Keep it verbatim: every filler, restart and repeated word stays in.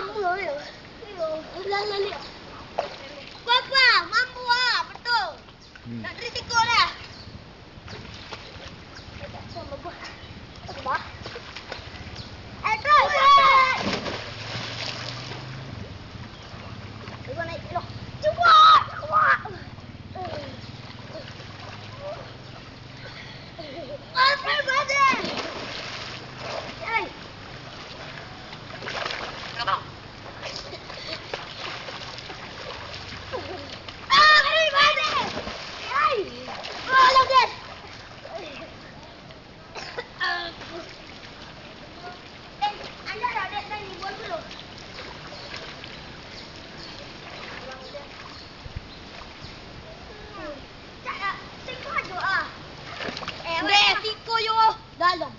Lah, lah, lah. Papa, mambu ah, betul. Hmm. Nak risiko lah. Bah. Eh, terus. Cuba naik dulu. Cuba, cuba. Apa badan? Hey. Ah, hey, badan. Hey. Tolong, guys. Deh, siko yo dalam.